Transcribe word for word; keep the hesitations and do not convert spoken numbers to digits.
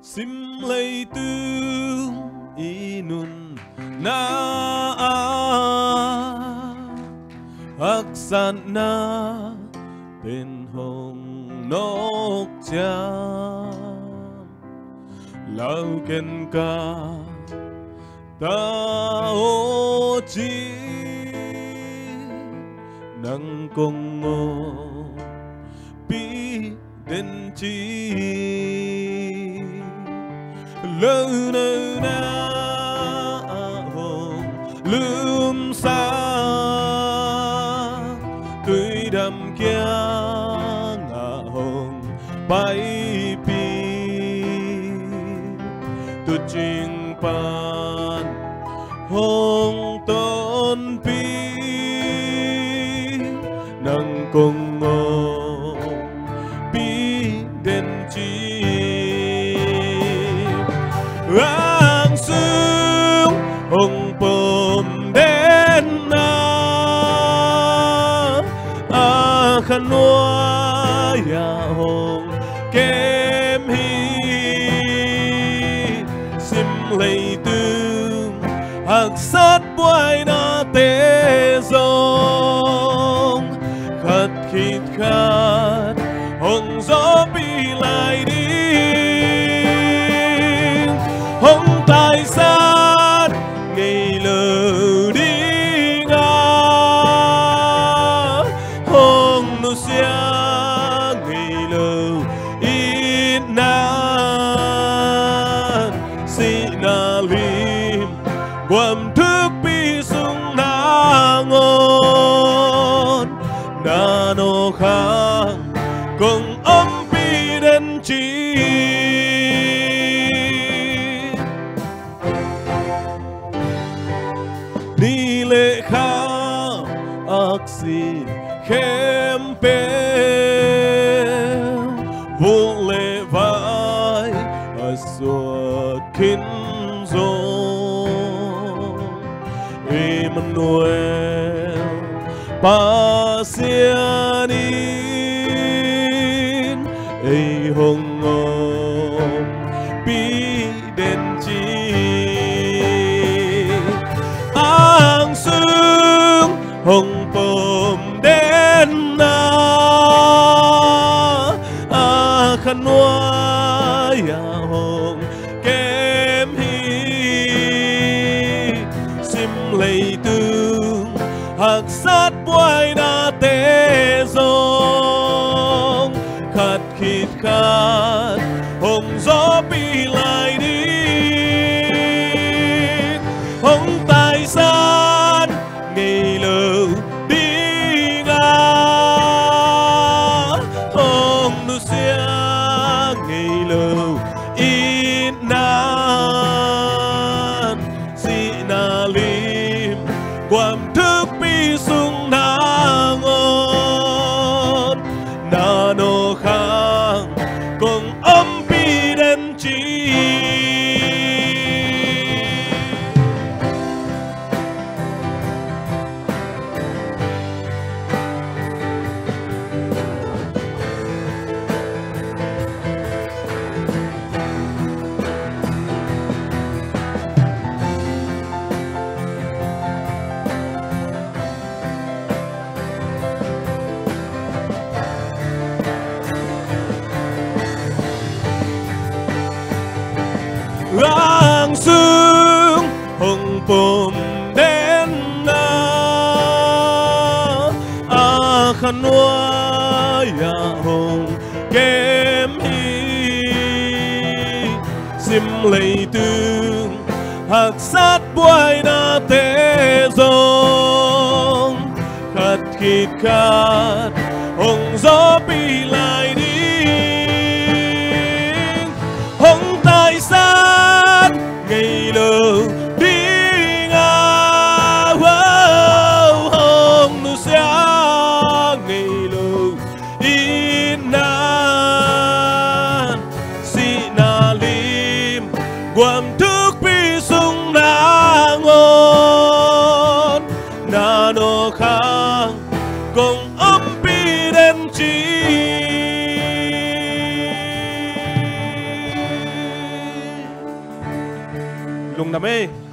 Sim leitung i nunna ah haksatna pen hong nawk ciang, lau ken ka ta aw ci, nang kong ngawpih den ci. Lo nona ah hong lumsa, tuidam kiangah hong paipih, tuucing pan hong tonpih, nang kong ngawpih den ci. Ang sung hong pom den na, a khanuai ah hong kem hi. Sim leitung haksat buainate zong, khat khit khat hong zawhpih lai ding. Hong taisan ngei lo ding a, hong nusia ngei lo itna, sihna lim guam thukpi sung nangawn, na nawk hang kong ompih den ci. Ni le kha aksi khempeuh, vul le vai a suak khin zong, Emmanuel, Pasian in ei hong ompih den ci. Ang sung hong pom den na, a khanuai ah hong kem hi. Sim leitung haksat buainate zong, khat khit khat hong zawhpih lai ding. Hong taisan ngei lo ding a, hong nusia ngei lo itna, sihna lim guam thukpi sung nangawn, na nawk hang kong ompih den ci. Ang sung hong pom den na, a khanuai ah hong kem hi. Sim leitung haksat buainate zong, khat khit khat hong zawhpih lai ding. Hong taisan ngei lo ding a, hong nusia ngei lo itna, sihna lim guam thukpi sung nangawn, na nawk hang kong ompih den ci. Lungdam ei.